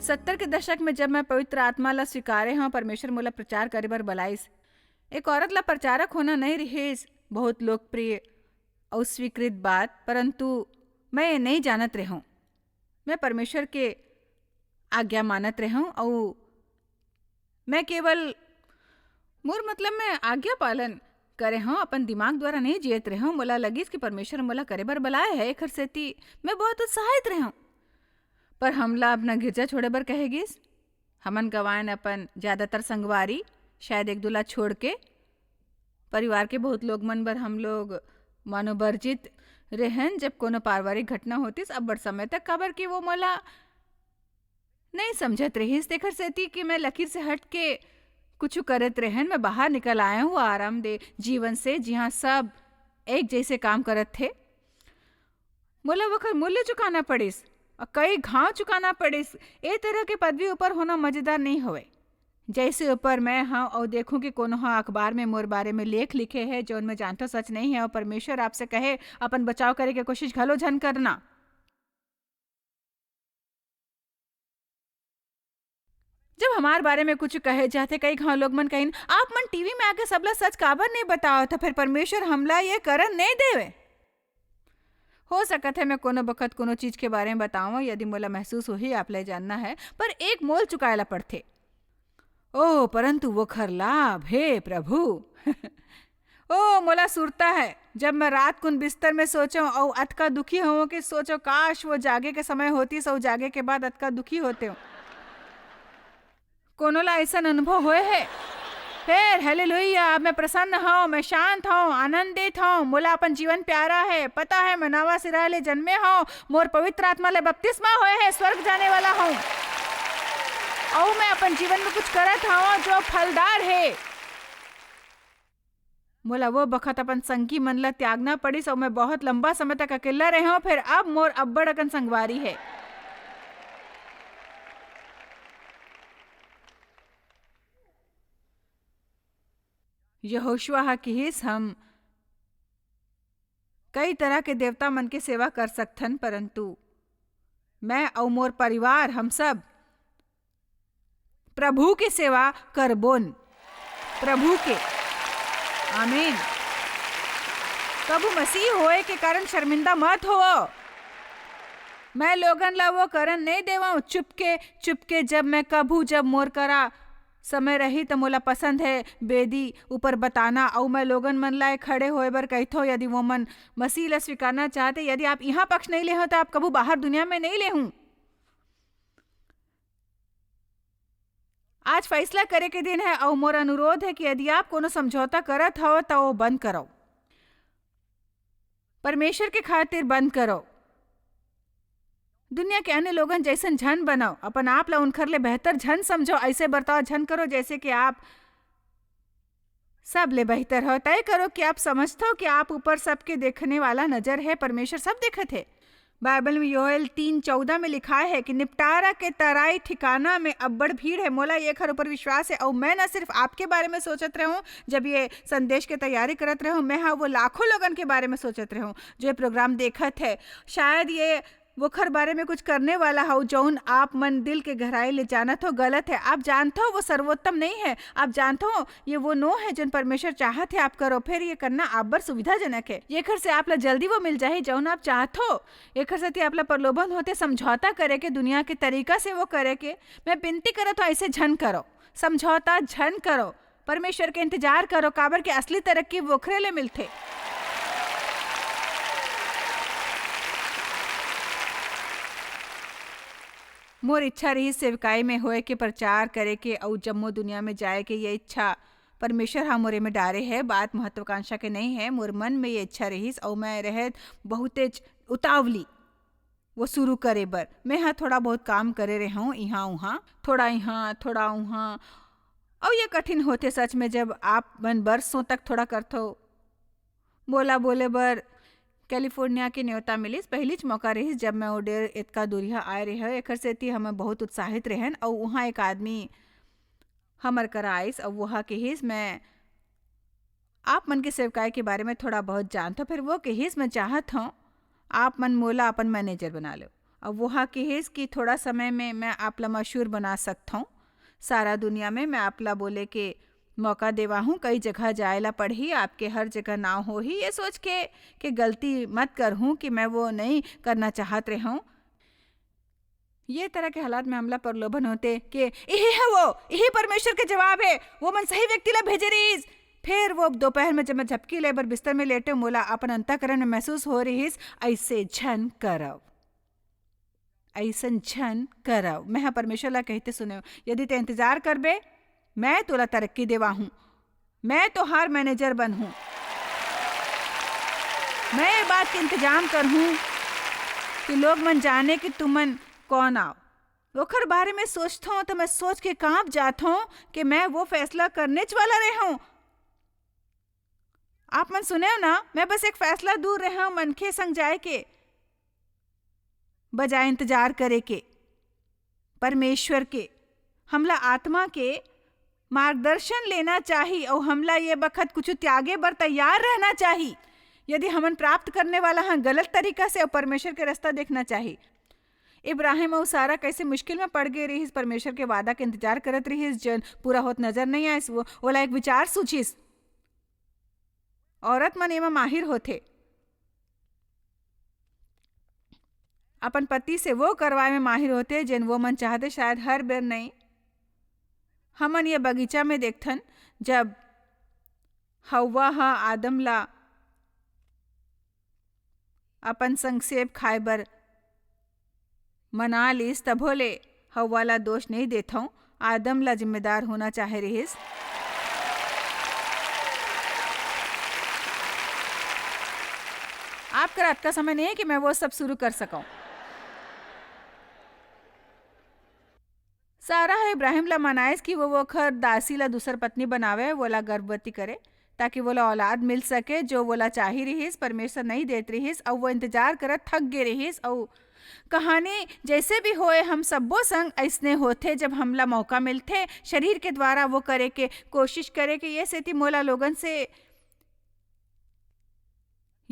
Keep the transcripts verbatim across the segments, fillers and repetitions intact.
सत्तर के दशक में जब मैं पवित्र आत्मा ला स्वीकारे हूँ, परमेश्वर मोला प्रचार करे बर बलाइस। एक औरत ला प्रचारक होना नहीं रिहिस बहुत लोकप्रिय अउ स्वीकृत बात, परंतु मैं ये नहीं जानत रहूँ। मैं परमेश्वर के आज्ञा मानत रहूँ अउ मैं केवल मोर मतलब मैं आज्ञा पालन करे हूँ, अपन दिमाग द्वारा नहीं जियत रहूँ। मोला लगिस कि परमेश्वर मोला करे बर बलाए है, एखर सेती मैं बहुत उत्साहित रहूँ। पर हमला अपना गिरजा छोड़े बर कहे गिस। हमन गवायन अपन ज्यादातर संगवारी, शायद एक दो ला छोड़ के। परिवार के बहुत लोग मन बर हम लोग मनोवर्जित रहन, जब कोनो पारिवारिक घटना होतिस अब्बड़ समय तक, काबर कि वो मोला नहीं समझत रहिस, तेखर सेती कि मैं लकीर से हट के कुछ करत रहन। मैं बाहर निकल आया हूँ आरामदेह जीवन से, जिहाँ सब एक जैसे काम करत थे। मोला वखर मूल्य चुकाना पड़िस, अउ कई घाव चुकाना पड़िस। ए तरह के पदवी ऊपर होना मजेदार नहीं होवे। जैसे ऊपर मैं हाँ अउ देखूं कि कोनो हा अखबार में मोर बारे में लेख लिखे है, जौन मैं जानता सच नहीं है, और परमेश्वर आपसे कहे अपन बचाव करे के कोशिश घलो झन करना। जब हमार बारे में कुछ कहे जाथे, कई घाव लोग मन कहिन, "आप मन टीवी में आके सबला सच काबर नहीं बताओ?" तो फिर परमेश्वर हमला ये करन नहीं देवे। हो सकत है मैं कोनो बखत कोनो चीज के बारे में बताऊं, यदि मोला महसूस होही, आप ले जानना है, पर एक मोल चुकाए ला पड़थे। ओ, परंतु वो खर लाभ, हे प्रभु। ओ, मोला सुरता है, जब मैं रात कुन बिस्तर में सोचो अउ अतका दुखी होवो कि सोचो, काश वो जागे के समय होतिस अउ जागे के बाद अतका दुखी होते हो। कोनो ला ऐसा अनुभव होए है? फिर हालेलुया, मैं प्रसन्न हूँ, मैं शांत हूँ, आनंदित हूँ, मोला अपन जीवन प्यारा है, पता है मैं नवा सिरा ले जन्मे हूँ, मोर पवित्र आत्मा ले बपतिस्मा होए है, स्वर्ग जाने वाला हूँ। अउ मैं अपन जीवन में कुछ करत हूँ जो फलदार है। मोला वो बखत अपन संगी मन ला त्यागना पड़िस अउ मैं बहुत लंबा समय तक अकेला रहे हूँ, फिर अब मोर अब्बड़ अकन संगवारी है। यहोशुआ हा किहिस, हम कई तरह के देवता मन के सेवा कर सकथन, परंतु मैं अउ मोर परिवार, हम सब प्रभु के सेवा करबोन, प्रभु के। आमीन। कभू मसीह होए के कारण शर्मिंदा मत होवो। मैं लोगन ला वो करन नहीं देवंव। चुपके, चुपके जब मैं कभू, जब मोर करा समय रही, त मोला पसंद है बेदी ऊपर बताना, अउ मैं लोगन मन ला खड़े होए बर कहिथो, यदि वो मन मसीह ला स्वीकारना चाहते। यदि आप यहाँ पक्ष नहीं लेहो, त आप कभू बाहर दुनिया में नहीं लेहूं। आज फैसला करे के दिन है, अउ मोर अनुरोध है कि यदि आप कोनो समझौता करत हव, त वो बंद करो। परमेश्वर के खातिर बंद करो। दुनिया के अन्य लोगन जैसन झन बनो, अपन आप ला उनखर ले बेहतर झन समझो, ऐसे बर्ताव झन करो जैसे कि आप सब ले बेहतर हो। तय करो कि आप समझते हो कि आप ऊपर सबके देखने वाला नजर है, परमेश्वर सब देखत है। बाइबल में योएल तीन चौदह में लिखा है कि निपटारा के तराई ठिकाना में अब्बड़ भीड़ है। मोला ये खर ऊपर विश्वास है, और मैं न सिर्फ आपके बारे में सोचत रहूं, जब ये संदेश के तैयारी करत रहूं, मैं हाँ वो लाखों लोगन के बारे में सोचत रहूं जो ये प्रोग्राम देखत है। शायद ये वो खर बारे में कुछ करने वाला हो, जौन आप मन दिल के गहराई ले जानत हो गलत है। आप जानते हो वो सर्वोत्तम नहीं है। आप जानते हो ये वो नो है जौन परमेश्वर चाहत है आप करो, फिर ये करना आप बर सुविधाजनक है। ये खर से आप ला जल्दी वो मिल जाही जौन आप चाहत हो। एखर सेती आपला प्रलोभन होथे समझौता करे के, दुनिया के तरीका से वो करे के। मैं बिनती करत हूँ, ऐसे झन करो, समझौता झन करो, परमेश्वर के इंतजार करो, काबर के असली तरक्की वोखरे ले मिलथे। मोर इच्छा रहिस सेवकाई में होए के, प्रचार करे के अउ जम्मो दुनिया में जाए के। ये इच्छा परमेश्वर हा मोरे में डारे है, बात महत्वाकांक्षा के नहीं है। मोर मन में ये इच्छा रहिस अउ मैं रहत बहुतेच उतावली वो शुरू करे बर। मैं हा थोड़ा बहुत काम करे रहूँ इहाँ उहाँ, थोड़ा इहाँ थोड़ा उहाँ, अउ ये कठिन होथे सच में जब आप मन बरसों तक थोड़ा करथो। मोला बोले बर कैलिफोर्निया के न्योता मिलिस। पहिलीच मौका रहिस जब मैं ओ डेर एतका दूरिहा आए रहे, एखर सेती हम बहुत उत्साहित रहन। अउ उहाँ एक आदमी हमर करा आइस अउ वोहा किहिस, "मैं आप मन के सेवकाई के बारे में थोड़ा बहुत जानत हूँ।" फिर वो किहिस, "मैं चाहत हूँ आप मन मोला अपन मैनेजर बना लो।" अब वो हा किहिस कि थोड़ा समय में मैं आप ला मशहूर बना सकथौं। सारा दुनिया में मैं आप ला बोले के मौका देवा हूँ, कई जगह जाए ला पड़ही, आपके हर जगह नाव होही, ये सोच के, के गलती मत करहूँ कि मैं वो नहीं करना चाहत रहूँ। ये तरह के हालात में हमला प्रलोभन होथे कि यही है वो, यही परमेश्वर के जवाब है, वो मन सही व्यक्ति ला भेजे रहिस। फिर वो दोपहर में जब मैं झपकी ले बर बिस्तर में लेटे, मोला अपन अंतःकरण में महसूस हो रहिस, "ऐसे झन करव, ऐसन झन करव।" मैं ह परमेश्वर ला कहते सुने, "यदि ते इंतजार करबे, मैं तोला तरक्की देवा हूँ, मैं तोहार मैनेजर बनहूँ, मैं ये बात के इंतजाम करहूँ कि लोग मन जाने कि तुमन कौन आव।" ओखर बारे में सोचथों तो मैं सोच के कांप जाथों कि मैं वो फैसला करनेच वाला रहूं। आप मन सुने हो ना, मैं बस एक फैसला दूर रहूं मनखे संग जाए के, बजाय इंतजार करे के। परमेश्वर के, हमला आत्मा के मार्गदर्शन लेना चाही, अउ हमला ये बखत कुछ त्यागे बर तैयार रहना चाही। यदि हमन प्राप्त करने वाला हाँ गलत तरीका से, अउ परमेश्वर के रास्ता देखना चाही। इब्राहिम अउ सारा कैसे मुश्किल में पड़ गए रहिस, परमेश्वर के वादा के इंतजार करत रहिस, जन पूरा होत नजर नहीं आइस। वो, ओला एक विचार सूझिस। औरत मन एमा माहिर होथे, अपन पति से वो करवाए में माहिर होथे, जेन वो मन चाहते शायद हर बेर नहीं। हमन ये बगीचा में देखथन, जब हव्वा ह आदम ला अपन संग सेब खाए बर मना लीस, तभो ले हव्वा ला दोष नहीं देथौं, आदम ला जिम्मेदार होना चाहे रहिस। आप करा अतका समय नहीं है कि मैं वो सब शुरू कर सकौं। सारा ह इब्राहिम ला मनाइस कि वो ओखर दासी ला दूसर पत्नी बनावे, वोला गर्भवती करे, ताकि वोला औलाद मिल सके, जो वोला चाही रहिस, परमेश्वर नहीं देत रहिस, अउ वो इंतजार करत थक गे रहिस। अउ कहानी जैसे भी होए, हम सब्बो संग अइसने होथे, जब हमला मौका मिलथे, शरीर के द्वारा वो करे के कोशिश करे के। ये सेती मोला लोगन से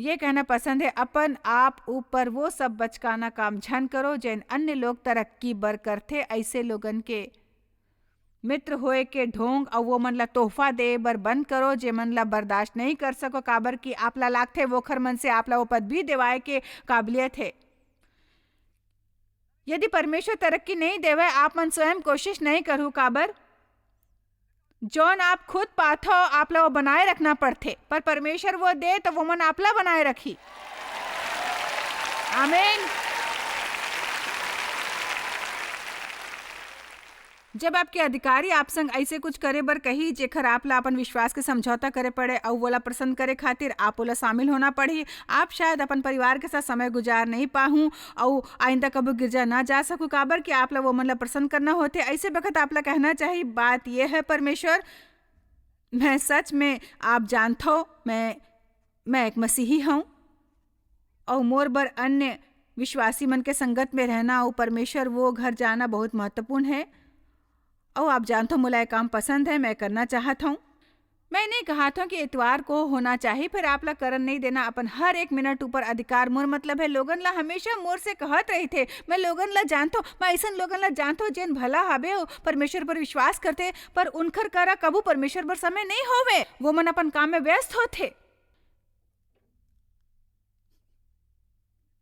ये कहना पसंद है, अपन आप ऊपर वो सब बचकाना काम झन करो, जेन अन्य लोग तरक्की बर करथे। ऐसे लोगन के मित्र होए के ढोंग अउ वो मन ला तोहफा दे बर बंद करो, जेमन ला बर्दाश्त नहीं कर सको, काबर कि आप ला लागथे, वोखर मन से आप ला वो पदवी देवाए के काबिलियत है। यदि परमेश्वर तरक्की नहीं देवय, आप मन स्वयं कोशिश नहीं करहु, काबर? जौन आप खुद पाथो, आप ला वो बनाए रखना पड़थे, पर परमेश्वर वो दे, तो वो मन आप ला बनाए रखी। आमीन। जब आपके अधिकारी आप संग ऐसे कुछ करे बर कही, जेखर आप ला अपन विश्वास के समझौता करे पड़े, अउ वोला प्रसन्न करे खातिर आप ओला शामिल होना पड़ही, आप शायद अपन परिवार के साथ समय गुजार नहीं पाहू, अउ आइंदा कभू गिरजा ना जा सकू, काबर कि आप ला वो मन ला प्रसन्न करना होथे। ऐसे बखत आप ला कहना चाही, "बात ये है, परमेश्वर, मैं सच में, आप जानथो, मैं, मैं एक मसीही हूँ, अउ मोर बर अन्य विश्वासी मन के संगत में रहना अउ परमेश्वर वो घर जाना बहुत महत्वपूर्ण है। अउ आप जानथो, मोला ये काम पसंद है, मैं करना चाहत हूँ।" मैं नहीं कहत हूँ कि इतवार को होना चाहिए, फिर आप ला करन नहीं देना, अपन हर एक मिनट ऊपर अधिकार। मोर मतलब है, लोगन ला हमेशा मोर से कहत रहिथे, मैं लोगन ला जानथो, मैं ऐसन लोगन ला जानथो, जेन भला हबे हो, परमेश्वर पर विश्वास करथे, पर उनखर करा कभू परमेश्वर बर समय नहीं होवे, वो मन अपन काम में व्यस्त होथे।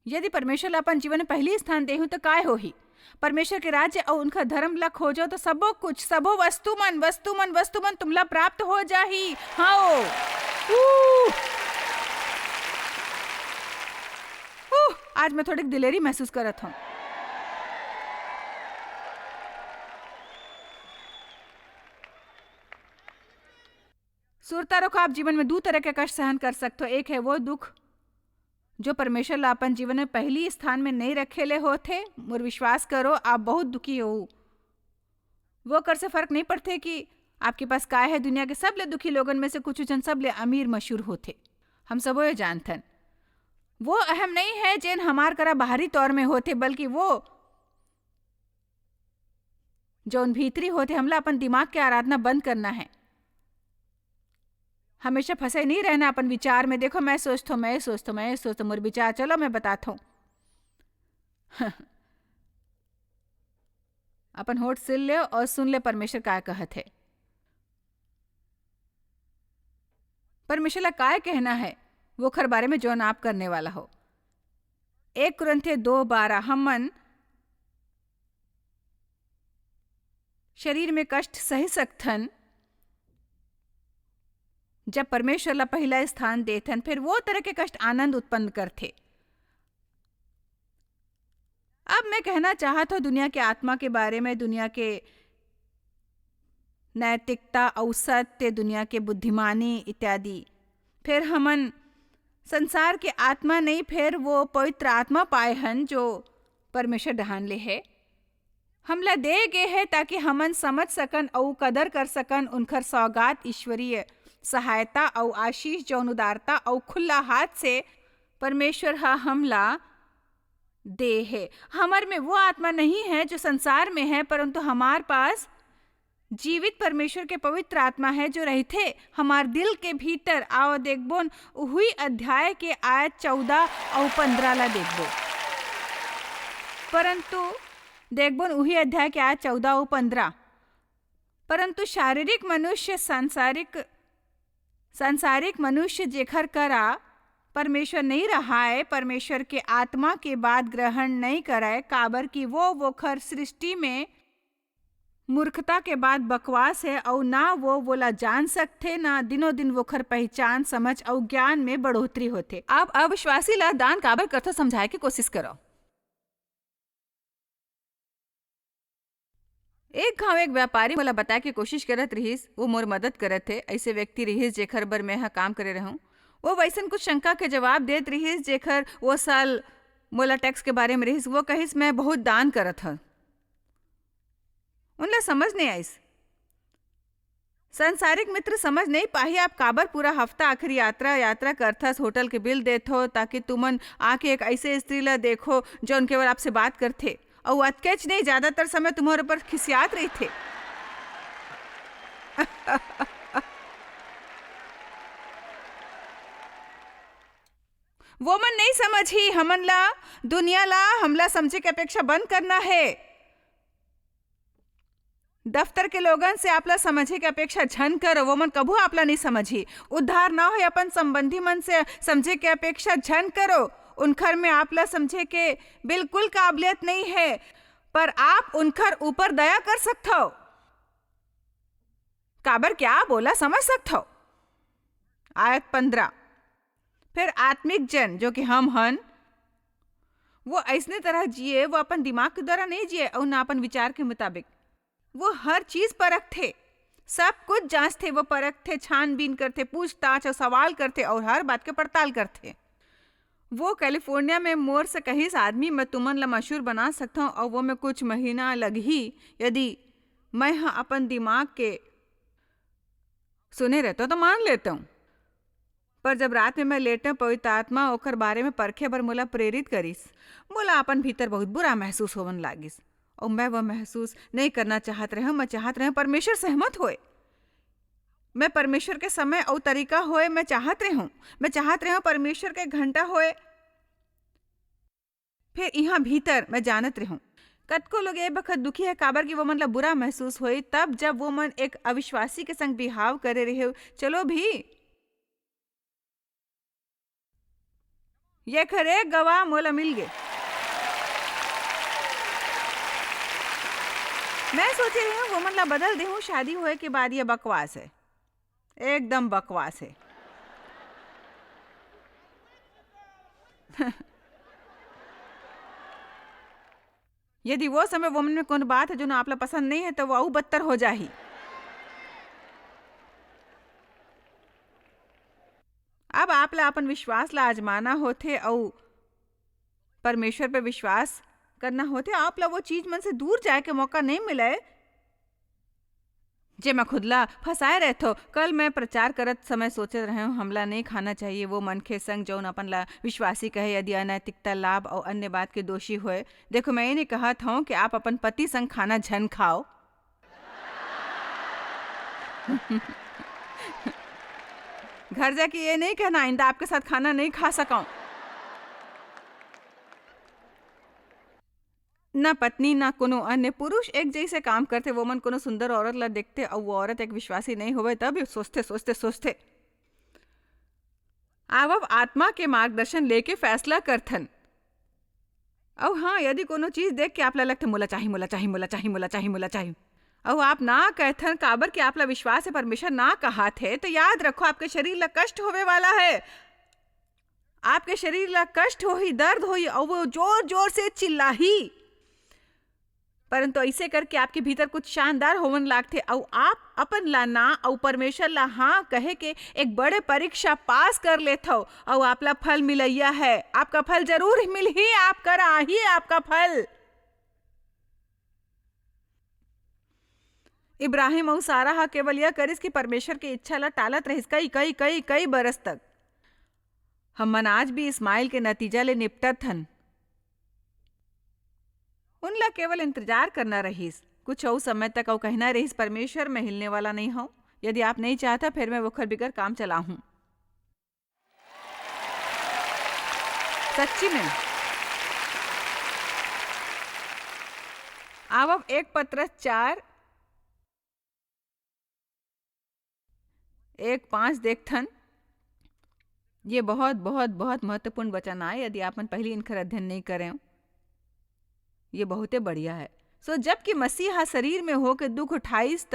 यदि परमेश्वर ला अपन जीवन में पहली स्थान देहू, तो काय होही? परमेश्वर के राज्य अउ उनका धर्म ला खोजो, तो सबो कुछ, सबो वस्तु मन, वस्तु मन, वस्तु मन तुमला प्राप्त हो जाही। हाँ। ऊ। ऊ। आज मैं थोड़ी दिलेरी महसूस करत हूँ। सुरता रखो, आप जीवन में दू तरह के कष्ट सहन कर सकते हो। एक है वो दुख, जो परमेश्वर ला अपन जीवन में पहली स्थान में नहीं रखे ले होथे। मोर विश्वास करो, आप बहुत दुखी हो। वो कर से फर्क नहीं पड़थे कि आपके पास काय है। दुनिया के सबले दुखी लोगन में से कुछ जन सबले अमीर मशहूर होथे। हम सबो ये जानथन। वो अहम नहीं है, जेन हमार करा बाहरी तौर में होथे, बल्कि वो जौन भीतरी होथे, हमला अपन दिमाग के आराधना बंद करना है। हमेशा फंसे नहीं रहना अपन विचार में। देखो, मैं सोचथो, मैं सोचथो, मैं सोचथो, मोर विचार, चलो मैं बताथो। अपन होठ सिल ले और सुन ले परमेश्वर काय कहत हे। परमेश्वर ला काय कहना है, वोखर बारे में जौन आप करने वाला हो। एक कुरिन्थी दो बारह, हमन शरीर में कष्ट सही सकथन, जब परमेश्वर ला पहला स्थान देथन, फिर वो तरह के कष्ट आनंद उत्पन्न करथे। अब मैं कहना चाहत हूँ दुनिया के आत्मा के बारे में, दुनिया के नैतिकता, अउ सत्य, दुनिया के बुद्धिमानी इत्यादि। फिर हमन संसार के आत्मा नहीं, फिर वो पवित्र आत्मा पाए हन, जो परमेश्वर डहान ले है। हमला दे गे है, ताकि हमन समझ सकन अउ कदर कर सकन उनकर सौगात, ईश्वरीय सहायता अउ आशीष, जौन उदारता अउ खुला हाथ से परमेश्वर ह हमला दे है। हमर में वो आत्मा नहीं है, जो संसार में है, परंतु हमार पास जीवित परमेश्वर के पवित्र आत्मा है, जो रहिथे हमार दिल के भीतर। आव देखबोन उही अध्याय के आयत चौदह अउ पन्द्रह ला देखबो। परंतु देखबोन उही अध्याय के आयत चौदह अउ पन्द्रह। परंतु शारीरिक मनुष्य, सांसारिक, सांसारिक मनुष्य जेखर करा परमेश्वर नहीं रहाय, परमेश्वर के आत्मा के बात ग्रहण नहीं करय, काबर कि वो वोखर सृष्टि में मूर्खता के बात बकवास है, अउ ना वो वोला जान सकथे, ना दिनों दिन वोखर पहचान, समझ अउ ज्ञान में बढ़ोतरी होथे। अब अविश्वासी ला दान काबर करथो, समझाए के कोशिश करो। एक घाव एक व्यापारी मोला बताए के कोशिश करत रिहिस, वो मोर मदद करत हे। ऐसे व्यक्ति रिहिस जेखर बर मैं ह काम करे रहूं। वो वैसन कुछ शंका के जवाब देत रिहिस जेखर वो साल मोला टैक्स के बारे में रिहिस। वो कहिस, "मैं बहुत दान करत हं।" उनला समझ नहीं आइस। संसारिक मित्र समझ नहीं पाही, आप काबर पूरा हफ्ता आखिर यात्रा, यात्रा करथस, होटल के बिल देथो, ताकि तुमन आके एक ऐसे स्त्री ला देखो, जो उनके केवल आपसे बात करथे, अउ अतकेच नहीं, ज्यादातर समय तुम्हारे ऊपर खिसियात रहिथे। वो मन नहीं समझही, हमन ला, दुनिया ला, हमला समझे के अपेक्षा बंद करना है। दफ्तर के लोगन से आपला समझे के अपेक्षा झन करो, वो मन कभू आपला नहीं समझही। उद्धार ना होए अपन संबंधी मन से समझे के अपेक्षा झन करो, उनखर में आपला समझे के बिल्कुल काबिलियत नहीं है, पर आप उनखर ऊपर दया कर सकथो। काबर क्या आप ओला समझ सकथो? आयत पन्द्रह। फिर आत्मिक जन, जो कि हम हन, वो ऐसने तरह जिए, वो अपन दिमाग के द्वारा नहीं जिए अउ ना अपन विचार के मुताबिक। वो हर चीज परखथे, सब कुछ जांचथे, वो परखथे, छानबीन करथे, पूछताछ अउ सवाल करथे अउ हर बात के पड़ताल करथे। वो कैलिफोर्निया में मोर से कहिस, "आदमी, मैं तुमन ला मशहूर बना सकथंव अउ वो में कुछ महीना लगही, यदि मैं ह अपन दिमाग के सुने रहतंव तो मान लेतंव।" पर जब रात में मैं लेटेंव, पवित्र आत्मा ओकर बारे में परखे बर मोला प्रेरित करिस। मोला अपन भीतर बहुत बुरा महसूस होवन लागिस। अउ मैं वह महसूस नहीं करना चाहत रहेंव। मैं चाहत रहेंव परमेश्वर सहमत होए। मैं परमेश्वर के समय अउ तरीका होए, मैं चाहत रहेंव। मैं चाहत रहेंव परमेश्वर के घंटा होए। फिर इहाँ भीतर मैं जानत रहेंव, कतको लोग ए बखत दुखी है, काबर कि वो मन ला बुरा महसूस होई, तब जब वो मन एक अविश्वासी के संग बिहाव करे रहे। चलो भी, ये खरे गवाह मोला मिल गे। मैं सोचे रहेंव, वो मन ला बदल देहूं, शादी होए के बाद ये बकवास है, एकदम बकवास है। यदि वो समय वो मन में कोनो बात है, जो ना आपला पसंद नहीं है, तो वो अउ बदतर हो जाही। अब आपला अपन विश्वास ला आजमाना होथे अउ परमेश्वर पे विश्वास करना होथे। आपला वो चीज मन से दूर जाए के मौका नहीं मिले, जेमा खुद ला फंसाए रहथो। कल मैं प्रचार करत समय सोचत रहेंव, हमला नहीं खाना चाहिए वो मनखे संग, जौन अपन ला विश्वासी कहे। यदि अनैतिकता, लाभ अउ अन्य बात के दोषी होए, देखो, मैं ये नहीं कहत हूँ कि आप अपन पति संग खाना झन खाओ। घर जाके ये नहीं कहना, "आइंदा आपके साथ खाना नहीं खा सकूं।" ना पत्नी, ना कोनो अन्य पुरुष एक जैसे काम करथे। वो मन कोनो सुंदर औरत ला देखथे अउ वो औरत एक विश्वासी नहीं होवे, तब सोचथे, सोचथे, सोचथे, आवव आत्मा के मार्गदर्शन लेके फैसला करथन। अउ हाँ, यदि कोनो चीज देख के आप ला लगथे, "मोला चाही, मोला चाही, मोला चाही, मोला चाही, मोला चाही," अउ आप ना कहथन, काबर के आप ला विश्वास है, परमेश्वर ना कहात है, तो याद रखो, आपके शरीर ला कष्ट होवे वाला है। आपके शरीर ला कष्ट होही, दर्द होही, अउ वो जोर-जोर से चिल्लाही। परंतु ऐसे करके आपके भीतर कुछ शानदार होवन लागथे, अउ आप अपन ला ना अउ परमेश्वर ला हाँ कहे के एक बड़े परीक्षा पास कर लेथव, अउ आप ला फल मिलैया है। आपका फल जरूर मिलही, आप करा आही आपका फल। इब्राहिम अउ सारा ह केवल यह करिस कि परमेश्वर के इच्छा ला टालत रहिस कई, कई, कई, कई बरस तक। हमन आज भी इस्माइल के नतीजा ले निपटत हन। उन ला केवल इंतजार करना रहिस। कुछ अउ समय तक अउ कहना रहिस, "परमेश्वर, मैं हिलने वाला नहीं हूँ। यदि आप नहीं चाहता, फिर मैं ओखर बिगर काम चलाहूँ।" सच्ची में। आवव एक पतरस चार, एक पाँच देखथन। ये बहुत, बहुत, बहुत महत्वपूर्ण वचन आय। यदि आप मन पहली इनकर अध्ययन नहीं करें, ये बहुते बढ़िया है। सो जबकि मसीह हा शरीर में होके दुख उठाइस, त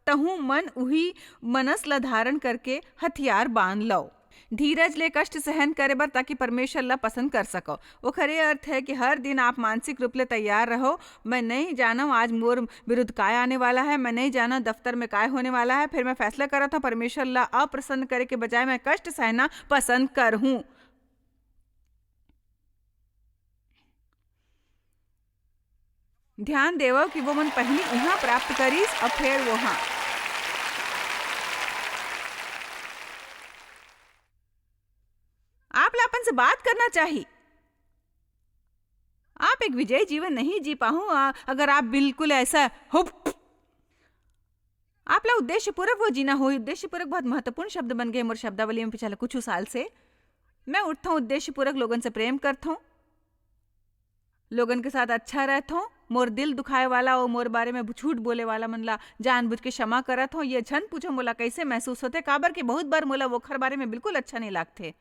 तहूं मन उही मनस ला धारण करके हथियार बांध लव। धीरज ले कष्ट सहन करे बर, ताकि परमेश्वर ला पसंद कर सको। ओखर ये अर्थ है कि हर दिन आप मानसिक रूप ले तैयार रहो। मैं नहीं जानव आज मोर विरुद्ध काय आने वाला है, मैं नहीं जानव दफ्तर में काय होने वाला है, फिर मैं फैसला करत हूँ परमेश्वर ला अप्रसन्न करे के बजाय मैं कष्ट सहना पसंद करहूँ। ध्यान देवव कि वो मन पहली इहाँ प्राप्त करिस अउ फेर वो हाँ। आप ला अपन से बात करना चाही। आप एक विजयी जीवन नहीं जी पाहू, आ, अगर आप बिल्कुल ऐसा हुप। आप ला उद्देश्यपूर्वक वो जीना होही। उद्देश्यपूर्वक बहुत महत्वपूर्ण शब्द बन गए मोर शब्दावली में पिछले कुछ साल से। मैं उठथौं उद्देश्यपूर्वक, लोगन से प्रेम करथौं, लोगन के साथ अच्छा रहथौं, मोर दिल दुखाए वाला अउ मोर बारे में झूठ बोले वाला मन ला जानबूझ के क्षमा करत हौं। ये झन पूछो मोला कैसे महसूस होथे, काबर कि बहुत बार मोला वोखर बारे में बिल्कुल अच्छा नहीं लागथे।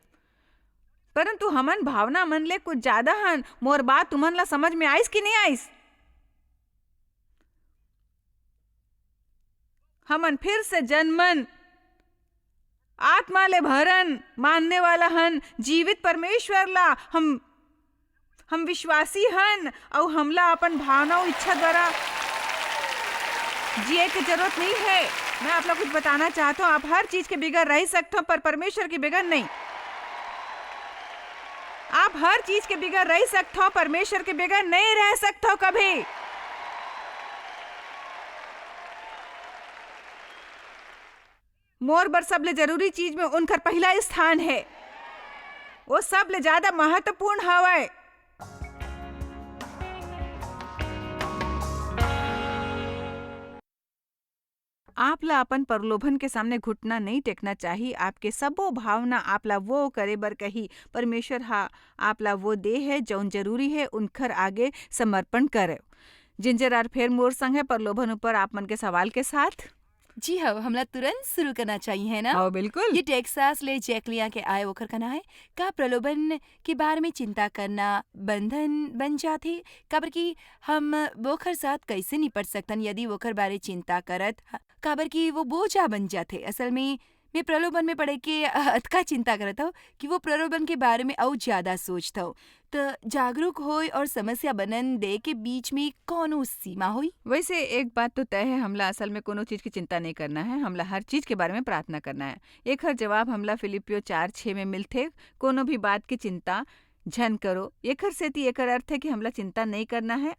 परंतु हमन भावना मन ले कुछ ज्यादा हन। मोर बात तुमन ला समझ में आइस कि नहीं आइस? हमन फिर से जनमन, आत्मा ले भरन मानने वाला हन, जीवित परमेश्वर ला हम, हम विश्वासी हन, अउ हमला अपन भावना अउ इच्छा द्वारा जिए के जरूरत नहीं है। मैं आप लोग कुछ बताना चाहता हूँ, आप हर चीज के बिगर रह सकते हो, पर परमेश्वर के बिगर नहीं। आप हर चीज के बिगर रह सकते हो, परमेश्वर के बिगर नहीं रह सकते हो कभी। मोर बर सबले जरूरी चीज में उनकर पहला स्थान है। वो सबले ज्यादा महत्वपूर्ण हवय। आप ला अपन प्रलोभन के सामने घुटना नहीं टेकना चाही। आपके सबो भावना आप ला वो करे बर कही। परमेश्वर हा आप ला वो दे है, जौन जरूरी है, उनकर आगे समर्पण करे। जिंजर आर फेर मोर संग है प्रलोभन ऊपर आप मन के सवाल के साथ। जी हाँ, हमला तुरंत शुरू करना चाहिए, है ना? हाँ, बिल्कुल। ये टेक्सास ले जैकलिया के आए ओकर कहना है, का प्रलोभन के बारे में चिंता करना बंधन बन जाथे? काबर कि हम वोखर साथ कैसे निपट सकथन यदि वोखर बारे चिंता करत ह-, काबर कि वो बोझा बन जाथे। असल में मैं प्रलोभन में पड़े के अतका चिंता करत हव कि वो प्रलोभन के बारे में अउ ज्यादा सोचत हव। त जागरूक होए और समस्या बनन दे के बीच में कौनो सीमा होई? वैसे एक बात तो तय है, हमला असल में कोनो चीज की चिंता नहीं करना है, हमला हर चीज के बारे में प्रार्थना करना है। एखर जवाब हमला फिलिपियो चार छः में मिलथे, कोनो भी बात की चिंता झन करो। एखर सेती एकर अर्थ है कि हमला चिंता नहीं करना है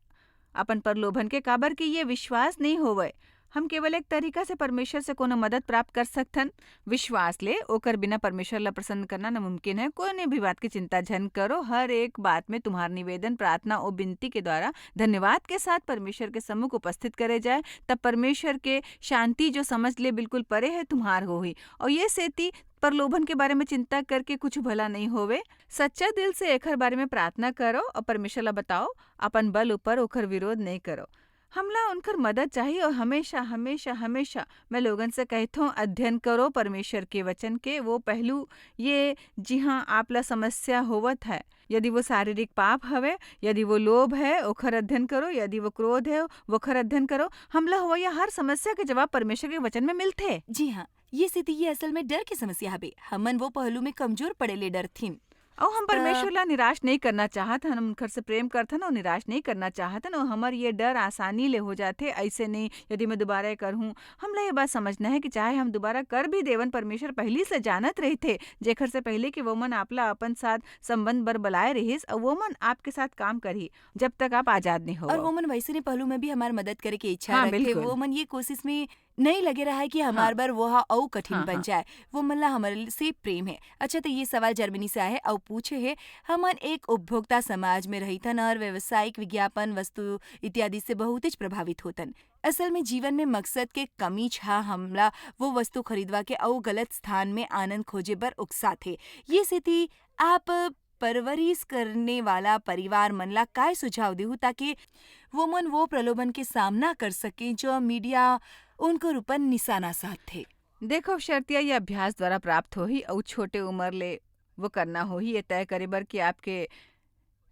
अपन प्रलोभन के, काबर कि ये विश्वास नहीं होवय। हम केवल एक तरीका से परमेश्वर से कोनो मदद प्राप्त कर सकथन, विश्वास ले। ओकर बिना परमेश्वर ला प्रसन्न करना नामुमकिन है। कोनो भी बात की चिंता झन करो, हर एक बात में तुम्हार निवेदन, प्रार्थना और विनती के द्वारा धन्यवाद के साथ परमेश्वर के सम्मुख उपस्थित करे जाए, तब परमेश्वर के शांति, जो समझ ले बिल्कुल परे है, तुम्हार होही। और ये सेती प्रलोभन के बारे में चिंता करके कुछ भला नहीं होवे। सच्चा दिल से एकर बारे में प्रार्थना करो और परमेश्वर ला बताओ, अपन बल ऊपर ओकर विरोध नहीं करो। हमला उनकर मदद चाही और हमेशा, हमेशा, हमेशा मैं लोगन से कहथों, अध्ययन करो परमेश्वर के वचन के वो पहलू, ये जिहाँ आप ला समस्या होवत है, यदि वो शारीरिक पाप हवे, यदि वो लोभ है, ओखर अध्ययन करो, यदि वो क्रोध है, ओखर अध्ययन करो। हमला होवइया हर समस्या के जवाब परमेश्वर के वचन में मिलथे। जी हाँ, ये सेती ये असल में डर के समस्या हवे। हमन वो पहलू में कमजोर पड़े ले डरथिन। अउ हम त परमेश्वर ला निराश नहीं करना चाहत हन, हम उनकर से प्रेम करथन अउ निराश नहीं करना चाहत हन, अउ हमर ये डर आसानी ले हो जाथे। ऐसे नहीं, यदि मैं दोबारा ये करहूँ, हमला ये बात समझना है कि चाहे हम दोबारा कर भी देवन, परमेश्वर पहली से जानत रहिथे, जेखर से पहले कि वो मन आपला अपन साथ संबंध बर बलाए रहिस, अउ वो मन आपके साथ काम करही, जब तक आप आजाद नहीं और होवव। वो मन वैसने पहलू में भी हमार मदद करे के इच्छा हाँ, रखथे। बिल्कुल। वो मन ये कोशिश में नहीं लगे रहा है कि हमार हाँ। बर वो हा अउ कठिन हाँ, बन हाँ। जाए। वो मन ला हमर से प्रेम है। अच्छा, तो ये सवाल जर्मनी से आए है अउ पूछे है, हमन एक उपभोक्ता समाज में रहिथन और व्यावसायिक विज्ञापन, वस्तु इत्यादि से बहुतेच प्रभावित होतन। असल में जीवन में मकसद के कमी छा हमला वो वस्तु खरीदवा के अउ गलत स्थान में आनंद खोजे बर उकसाथे। ये सेती आप परवरिश करने वाला परिवार मन ला काय सुझाव देहू, ताकि वो मन वो प्रलोभन के सामना कर सकें, जो मीडिया उनकर ऊपर निशाना साधथे? देखो शर्तिया, ये अभ्यास द्वारा प्राप्त होही अउ छोटे उम्र ले वो करना होही। ये तय करे बर कि आपके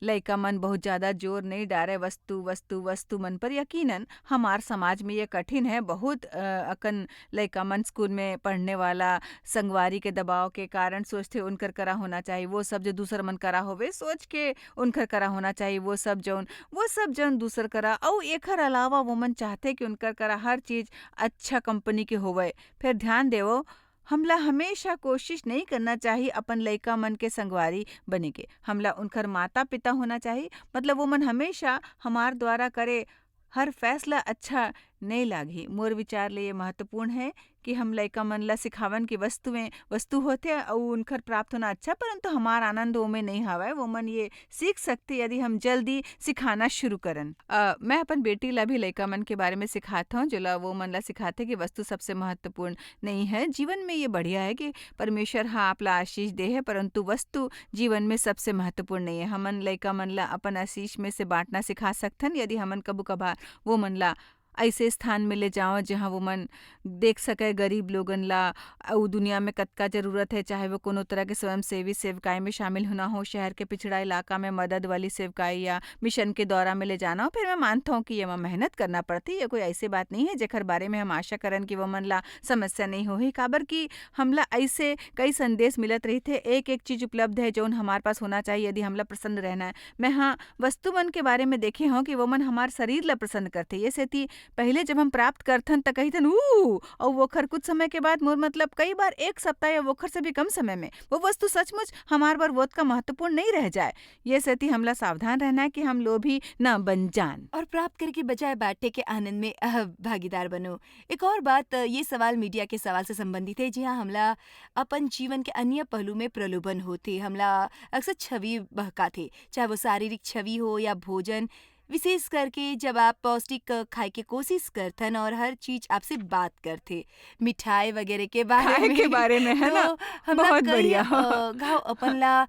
लइका मन बहुत ज्यादा जोर नहीं डारे वस्तु, वस्तु, वस्तु मन पर। यकीनन हमार समाज में ये कठिन है। बहुत, अ, अकन लइका मन स्कूल में पढ़ने वाला संगवारी के दबाव के कारण सोचथे उनकर करा होना चाहिए वो सब जो दूसर मन करा होवे, सोच के उनकर करा होना चाहिए वो सब जौन, वो सब जौन दूसर करा। अउ एखर अलावा वो मन चाहथे कि उनकर करा हर चीज अच्छा कंपनी के होवे। फिर ध्यान देवो, हमला हमेशा कोशिश नहीं करना चाहिए अपन लइका मन के संगवारी बने के। हमला उनकर माता-पिता होना चाहिए, मतलब वो मन हमेशा हमार द्वारा करे हर फैसला अच्छा नहीं लागही। मोर विचार ले ये महत्वपूर्ण है कि हम लइका मन ला सिखावन कि वस्तुएं वस्तु होथे अउ उनकर प्राप्त होना अच्छा, परंतु हमार आनंद ओमे नहीं हवय। वो मन ये सीख सकथे यदि हम जल्दी सिखाना शुरू करन। अ, मैं अपन बेटी ला भी लइका मन के बारे में सिखात हौं, जेला वो मन ला सिखाथे कि वस्तु सबसे महत्वपूर्ण नहीं है। जीवन में ये बढ़िया है कि परमेश्वर ह आप ला आशीष दे है, परंतु वस्तु जीवन में सबसे महत्वपूर्ण नहीं है। हमन लइका मन ला अपन आशीष में से बांटना सिखा सकथन, यदि हमन कभू कभार वो मन ला ऐसे स्थान में ले जाओ, जहाँ वो मन देख सके गरीब लोगन ला, अउ दुनिया में कतका जरूरत है, चाहे वो कोनो तरह के स्वयंसेवी सेवकाई में शामिल होना हो, शहर के पिछड़ा इलाका में मदद वाली सेवकाई या मिशन के दौरा में ले जाना हो। फिर मैं मानता हूँ कि ये मा मेहनत करना पड़थे। ये कोई ऐसी बात नहीं है, जेकर बारे में हम आशा करन कि वो मन ला समस्या नहीं होही, काबर कि हमला ऐसे कई संदेश मिलत रहिथे, एक-एक चीज उपलब्ध है, जौन हमार पास होना चाहिए, यदि हमला प्रसन्न रहना है। मैं हाँ, वस्तु मन के बारे में देखे हौं कि वो मन हमार शरीर ला प्रसन्न करथे। ये सेती पहले जब हम प्राप्त करथन, त कहिथन, "ऊ!" अउ ओखर कुछ समय के बाद, मोर मतलब, कई बार एक सप्ताह या ओखर से भी कम समय में, वो वस्तु सचमुच हमार बर वोतका महत्वपूर्ण नहीं रह जाए। ये सेती हमला सावधान रहना है कि हम लोभी न बन जान। और प्राप्त करे के बजाय बांटे के आनंद में, अ, भागीदार बनो। एक और बात, अ, ये सवाल मीडिया के सवाल से संबंधित है। जी हाँ, हमला अपन जीवन के अन्य पहलू में प्रलोभन होथे। हमला अक्सर छवि बहकाथे, चाहे वो शारीरिक छवि हो या भोजन। विशेष करके जब आप पौष्टिक, अ, खाए के कोशिश करथन और हर चीज आपसे बात करथे, मिठाई वगैरह के बारे खाए में, के बारे में, है ना? तो हमला बहुत कई, बढ़िया। अ, घाव अपन ला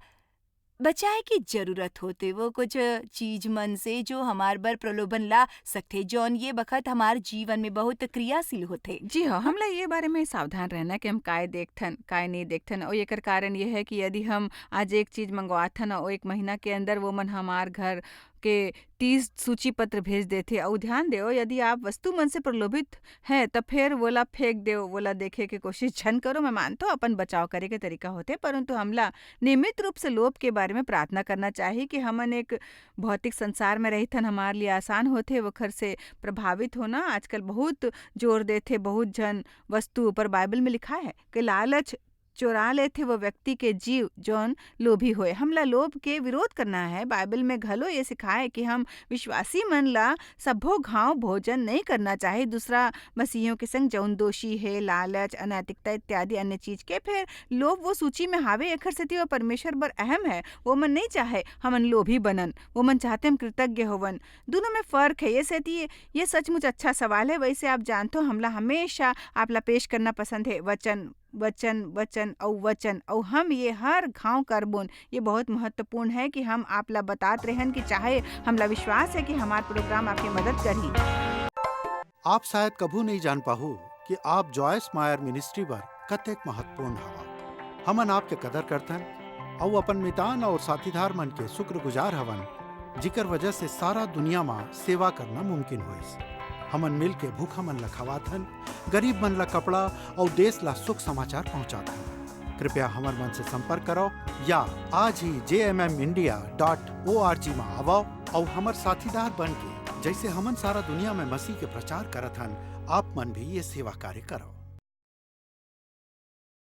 बचाए के जरूरत होथे। वो कुछ चीज मन से जो हमार बर प्रलोभन ला सकथे, जौन ये बखत हमार जीवन में बहुत क्रियाशील होथे। जी हाँ, हमला ये बारे में सावधान रहना कि हम काय देखथन, काय नहीं देखथन। और एकर कारण ये है कि यदि हम आज एक चीज मंगवाथन और एक महीना के अंदर वो मन हमार घर के तीस सूची पत्र भेज देथे। और ध्यान देव, यदि आप वस्तु मन से प्रलोभित हैं, त फेर वोला फेंक देव, वोला देखे के कोशिश झन करो। मैं मानथों, अपन बचाव करे के तरीका होथे, परंतु हमला नियमित रूप से लोभ के बारे में प्रार्थना करना चाहिए कि हमन एक भौतिक संसार में रहिथन, हमारे लिए आसान होथे वखर से प्रभावित होना। आजकल बहुत जोर देथे, बहुत झन वस्तु ऊपर बाइबल में लिखा है कि लालच चोरा लेथे वो व्यक्ति के जीव, जौन लोभी होए। हमला लोभ के विरोध करना है। बाइबल में घलो ये सिखाए कि हम विश्वासी मन ला सब्बो घांव भोजन नहीं करना चाही। दूसरा मसीहियों के संग जौन दोषी है, लालच, अनैतिकता इत्यादि अन्य चीज के, फिर लोभ वो सूची में हावे, एखर सेती वो परमेश्वर बर अहम है। वो मन नहीं चाहे हमन लोभी बनन, वो मन चाहते हम कृतज्ञ होवन। दोनों में फर्क है। ये सेती ये सचमुच अच्छा सवाल है। वैसे आप जानथो, हमला हमेशा आपला पेश करना पसंद है, वचन, वचन, वचन अउ वचन, अउ हम ये हर घांव करबोन। ये बहुत महत्वपूर्ण है कि हम आपला बतात रहन कि चाहे हमला विश्वास है कि हमार प्रोग्राम आपके मदद करही। आप शायद कभू नहीं जान पाहू कि आप जॉयस मायर मिनिस्ट्री बर कतेक महत्वपूर्ण हवा। हमन आपके कदर करथन अउ अपन मितान और साथीदार मन के शुक्रगुजार हवन, जिकर वजह से सारा दुनिया मा सेवा करना मुमकिन होइस। हमन मिल के भूखा मन ला खवाथन, गरीब मन ला कपड़ा और देश ला सुख समाचार पहुंचाथन। कृपया हमर मन से संपर्क करो या आज ही जे M M India dot O R G मा आवो और हमर साथीदार बन के, जैसे हमन सारा दुनिया में मसीह के प्रचार करत हन, आप मन भी ये सेवा कार्य करो।